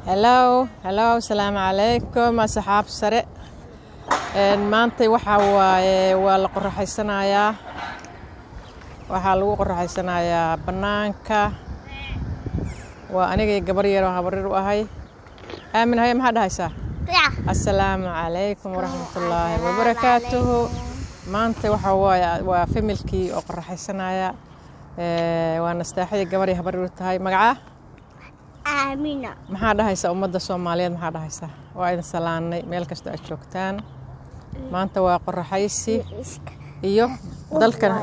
Hello, hello, asalaamu calaykum asxaab sare. Maanta waxaa waaye waa la qoraxaysanayaa. Waxaa lagu qoraxaysanayaa bannaanka. Waa aniga iyo gabar yar oo habaryar u ahay. Aamin, haye, maxaa dhahaysaa? Asalaamu calaykum waraxmatullaahi wabarakaatuhu. Maanta waxaa waaye waa familkii oo qoraxaysanaya. Waa Nastaaxadii, gabar iyo habaryar u tahay. Magacaa? Aamina. Maxaa dhahaysaa ummadda Soomaaliyeed? Maxaa dhahaysaa? Waa idin salaanay meel kasta aad joogtaan. Maanta waa qoraxaysi iyo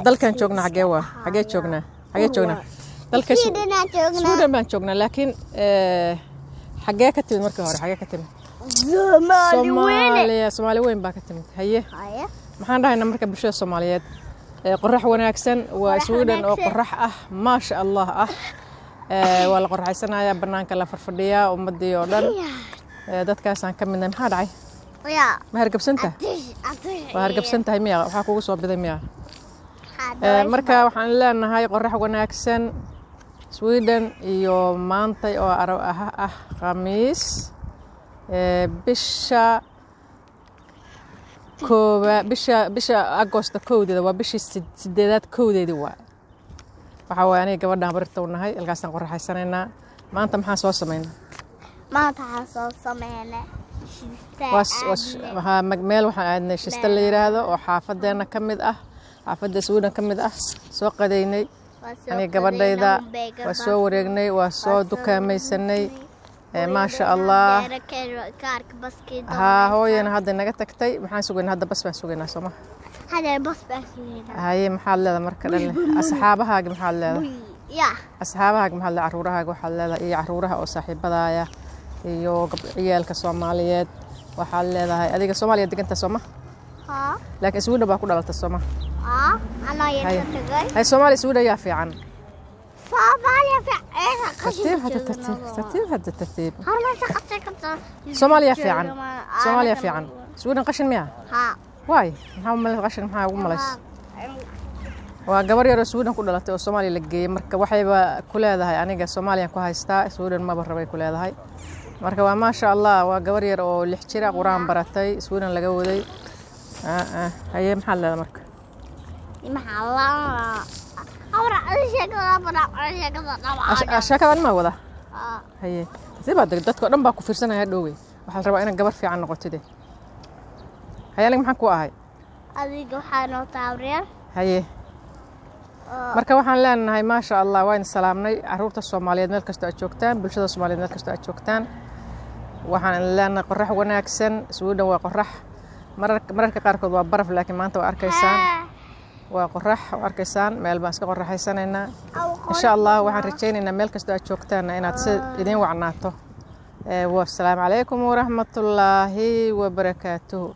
dalkan joogna. Xagee waa? Xagee joognaa? Xagee joognaa? Dalka Sweden aan joognaa. Sweden baan joognaa, laakiin xagee ka timid markii hore? Xagee ka timid? Soomaali weyne. Soomaaliya, Soomaali weyn baa ka timid. Haye. Haya. Maxaan dhahaynaa marka bulshada Soomaaliyeed? Qorax wanaagsan waa Qorax Sweden oo wanaagsan. Qorax ah, maasha Allah ah. Waa la qoraxaysanayaa, bannaanka la farfadhiyaa, ummadii oo dhan. Dadkaasaan ka midnahay. Maxaa dhacay? Ya. Ma hargabsantahay? Adish, adish. Waa hargabsan tahay miya? Waxaa kugu soo biday miya? Marka waxaan leenahay qorax wanaagsan Sweden iyo maantay oo arab ah Khamiis, bisha kooba, bisha Agosto 1deeda, waa bishii 8aad 1deedii. Waa waxaa waaye aniga gabadhan habaryarta u nahay, halkaasaan qoraxaysanaynaa. Maanta maxaan soo samaynaa? Maanta waxaan soo sameynay shista. Meel waxaan aadnay Shista la yiraahdo oo xaafadeena ka mid ah, xaafadda Sweden ka mid ah. Soo qadaynay aniga gabadhayda, waa soo wareegnay, waa soo dukaamaysanay. Maasha Allah. Kaarka baskii. Haa, hooyana hadda naga tagtay. Maxaan sugaynaa hadda? Bas baan sugaynaa, soo maha? Hadda bas baan sugaynaa. Haye, maxaad leedahay marka dhan asxaabahaaga? Maxaad leedahay? Ya. Asxaabahaaga maxaad leedahay? Caruurahaaga waxaad leedahay iyo caruuraha oo saaxiibadaaya iyo ciyaalka Soomaaliyeed waxaad leedahay? Adiga Soomaaliya deganta, soo ma? Haa. Laakiin Sweden baa ku dhalatay, soo ma? Haa. Anaa Haye. yarka tagay. Hay, Soomaaliya, Sweden yaa fiican? Soomaaliya fiican. Tartiib hadda, tartiib, tartiib hadda, tartiib. Hormarka qashinka. Soomaaliya fiican, Soomaaliya fiican. Sweden qashin miya? Haa. Waay, maxaa u malays qashin? Maxaa ugu malays? Waa gabar yaroo Sweden ku dhalatay oo Soomaaliya la geeyey. Marka waxayba ku leedahay aniga Soomaaliyan ku haystaa, Sweden maba rabay ku leedahay. Marka waa maasha Allah, waa gabar yar oo 6 jira, Qur-aan baratay, Sweden laga waday. Haye, maxaad leedahay marka? Maxaa la Awra sheekada bara sheekada dhawaa. Sheekadan maa wada. Haye, tartiib baa, dadka oo dhan baa ku fiirsanaya dhowey. Waxaa la rabaa inaad gabar fiican noqotide. Haye, aniga maxaan ku ahay? Adiga waxaa noo taabriyar. Haye. Marka waxaan leenahay maasha Allah, waa idin salaamnay caruurta Soomaaliyeed meel kastoo aad joogtaan, bulshada Soomaaliyeed meel kastoo aad joogtaan. Waxaan idin leenahay qorax wanaagsan. Sweden waa qorax, mararka qaarkood waa baraf, laakiin maanta waa arkaysaan waa qorax. Waa arkaysaan, meel baan iska qoraxaysanaynaa. Insha Allah waxaan rajaynaynaa meel kastoo aad joogtaanna inaad si idiin wacnaato. Wasalaamu calaykum waraxmatullaahi wabarakaatuhu.